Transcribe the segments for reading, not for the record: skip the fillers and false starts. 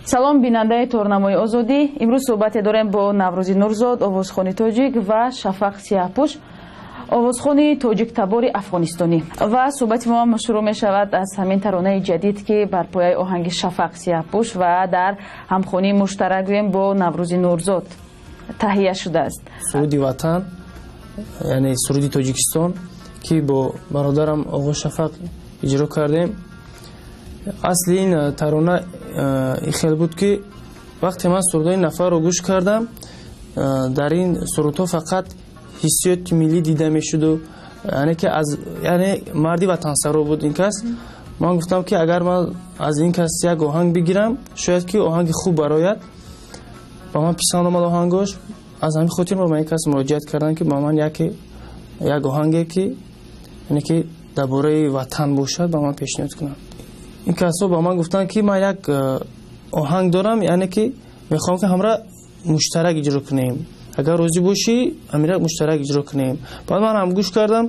Салом, бинандаи торнамои Озодӣ. Имрӯз суҳбате дорем бо Наврӯзи Нурзод, овозхони тоҷик, ва Шафақ Сияҳпӯш, овозхони тоҷиктабори афғонистонӣ. Ва суҳбати мо шурӯъ мешавад аз ҳамин таронаи ҷадид, ки бар пояи оҳанги Шафақ Сияҳпӯш ва дар ҳамхонии муштарак гӯем бо Наврӯзи Нурзод таҳия шудааст. Суруди Ватан, яъне суруди Тоҷикистон, ки бо бародарам оғо Шафақ иҷро кардем. Асли ин тарона хел буд, ки вақте ман сурудҳои нафарро гӯш кардам, дар ин сурудҳо фақат ҳиссиёти миллӣ дида мешуду, яъне ки аз, яъне марди ватансаро буд ин кас. Ман гуфтам, ки агар ман аз ин кас як оҳанг бигирам, шояд ки оҳанги хуб барояд. Ба ман писанд омад оҳангош. Аз ҳамин хотир ма ба ин кас муроҷиат кардам, ки ба ман як оҳанге, ки яъне ки дар бораи ватан бошад, ба ман пешниҳод кунанд. Ин касҳо ба ман гуфтанд, ки ман як оҳанг дорам, яъне ки мехоҳам, ки ҳамра муштарак иҷро кунем. Агар розӣ бошӣ, ҳамира муштарак иҷро кунем. Баъд ман ҳам гӯш кардам,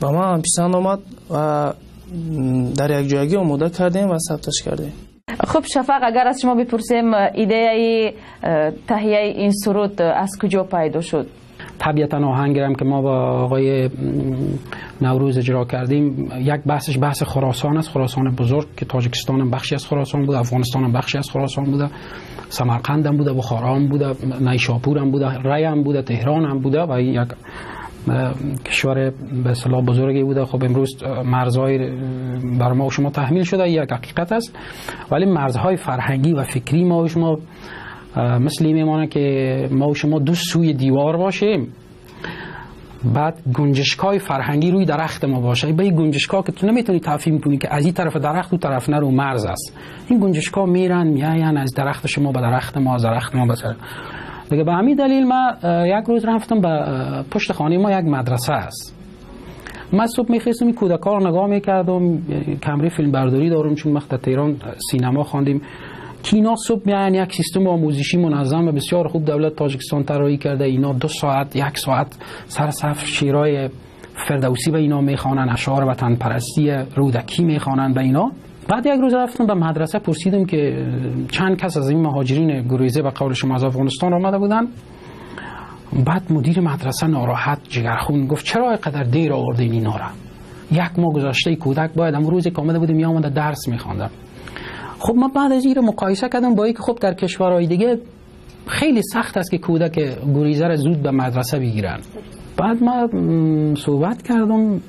ба ман ҳам писанд омад ва дар якҷоягӣ омода кардем ва сабташ кардем. Хуб, Шафақ, агар аз шумо бипурсем, идеяи таҳияи ин суруд аз куҷо пайдо шуд? Табиатан оҳангерам ки мо бо оғои Наврӯз иҷро кардем, як баҳсаш баҳси Хуросон аст, Хуросони бузург, ки Тоҷикистон ҳам бахши аз Хуросон буда, Афғонистон ҳам бахши аз Хуросон буда, Самарқанд ҳам буда, Бухоро ҳам буда, Найшопур ҳам буда, Рай ҳам буда, Теҳрон ҳам буда ва як кишвар به اصطلاح бузурге буда. Хуб, имрӯз марзهای بر ما و шумо таҳмил шуда, як ҳақиқат аст, вале марзهای фарҳангӣ ва фикрии мо ва шумо мисли мемонад, ки мо ва шумо ду сӯи девор бошем, баъд гунҷишкای фарҳангӣ рӯи дарахт мо باشه. به این гунҷишка که تو نمیتونی تفهیم کنی که از این طرف درخت او طرف نرو، مرز است. این گنجشکا میرن میاین، از درخت شما به درخت ما، از درخت ما به دیگه. به همین دلیل ما یک روز رفتم به پشت خانه ما یک مدرسه است. من صبح میخواستم این کودکا رو نگاه میکردم، کمره فیلم برداری دارم، چون وقت در تهران سینما خواندیم، که اینا صبح میاین، یک سیستم آموزشی منظم و بسیار خوب دولت تاجیکستان طراحی کرده. اینا 2 ساعت، یک ساعت سر صف شعرهای فردوسی به اینا میخوانن، اشعار وطن پرستی رودکی میخوانن به اینا. بعد یک روز رفتم به مدرسه، پرسیدم که چند کس از این مهاجرین گریزه به قول شما از افغانستان آمده بودن. بعد مدیر مدرسه ناراحت، جگرخون، گفت چرا اینقدر دیر آوردین اینا را؟ یک ماه گذشته، کودک باید هم روزی که آمده بودیم میآمده درس میخواندم. خب، ما بعد از این رو مقایسه کردم با اینکه خب در کشورهای دیگه خیلی سخت است که کودک گریزه را زود به مدرسه بگیرن. بعد ما صحبت کردم،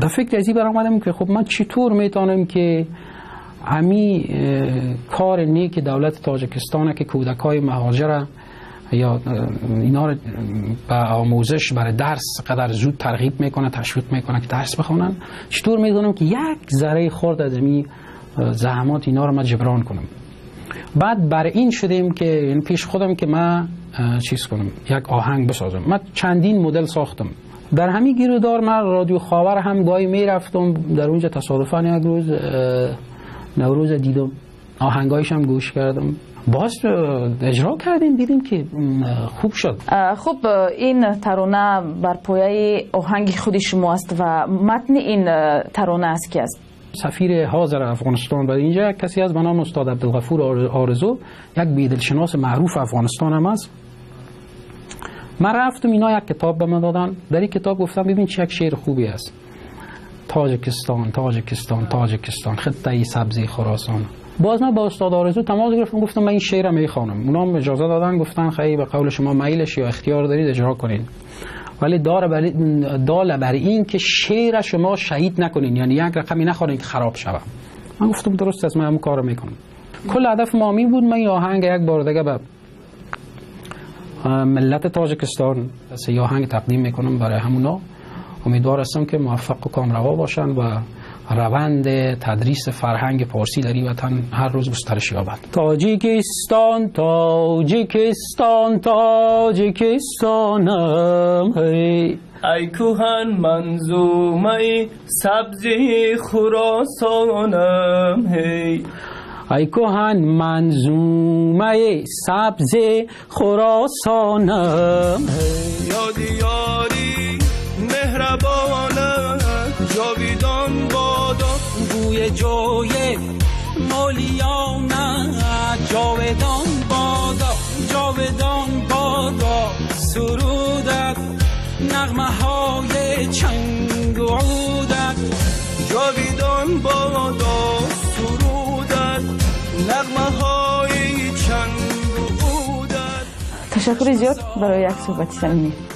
در فکر ازی برآمدم که خب من چطور میتونم که امی کار نیک دولت تاجیکستان که کودک های مهاجر یا اینا رو به آموزش، برای درس قدر زود ترغیب میکنه، تشویق میکنه که درس بخونن، چطور میدونم که یک ذره خورد از امی زحمات اینا رو من جبران کنم. بعد بر این شدیم که یعنی پیش خودم که من چیز کنم، یک آهنگ بسازم. من چندین مدل ساختم. در همین گیرودار من رادیو خاور هم گاهی میرفتم. در اونجا تصادفا یک روز نوروز دیدم، آهنگایش هم گوش کردم، باز اجرا کردیم، دیدیم که خوب شد. خب، این ترانه بر پایه آهنگ خود شما است و متن این ترانه است کی است؟ سفیر حاضر افغانستان و اینجا کسی از به نام استاد عبدالغفور آرزو، یک بیدلشناس معروف افغانستان هم است. من رفتم، اینا یک کتاب به من دادن. در این کتاب گفتم ببین چه یک شعر خوبی است: تاجکستان، تاجکستان، تاجکستان، خطه سبزی خراسان. باز من با استاد آرزو تماس گرفتم، گفتم من این شعر رو میخوانم. اونا هم اجازه دادن، گفتن خیلی به قول شما میلش یا اختیار دارید، اجرا کنین، ولی دار بر دال بر این که شعر شما شهید نکنین، یعنی یک رقمی نخورین که خراب شود. من گفتم درست است، من همون کارو میکنم. کل هدف ما می بود من این آهنگ یک بار دیگه به ملت تاجیکستان یه آهنگ تقدیم میکنم برای همونا. امیدوار هستم که موفق و کامروا باشن و روند تدریس فرهنگ پارسی در این وطن هر روز گسترش یابد. تاجیکستان، تاجیکستان، تاجیکستانم، هی. ای کهن منظومه سبزی خراسانم، هی. ای کهن منظومه سبز خراسانم، هی. یادی یاری مهربانه جاویدان بادا. بوی جوی Молиёнат. Ҷовидон бодо, ҷовидон бодо сурудат, нағмаҳои чангу удат. Ҷовидон бодо сурудат, нағмаҳои чангу удат. Ташаккури зиёд барои як суҳбати самимӣ.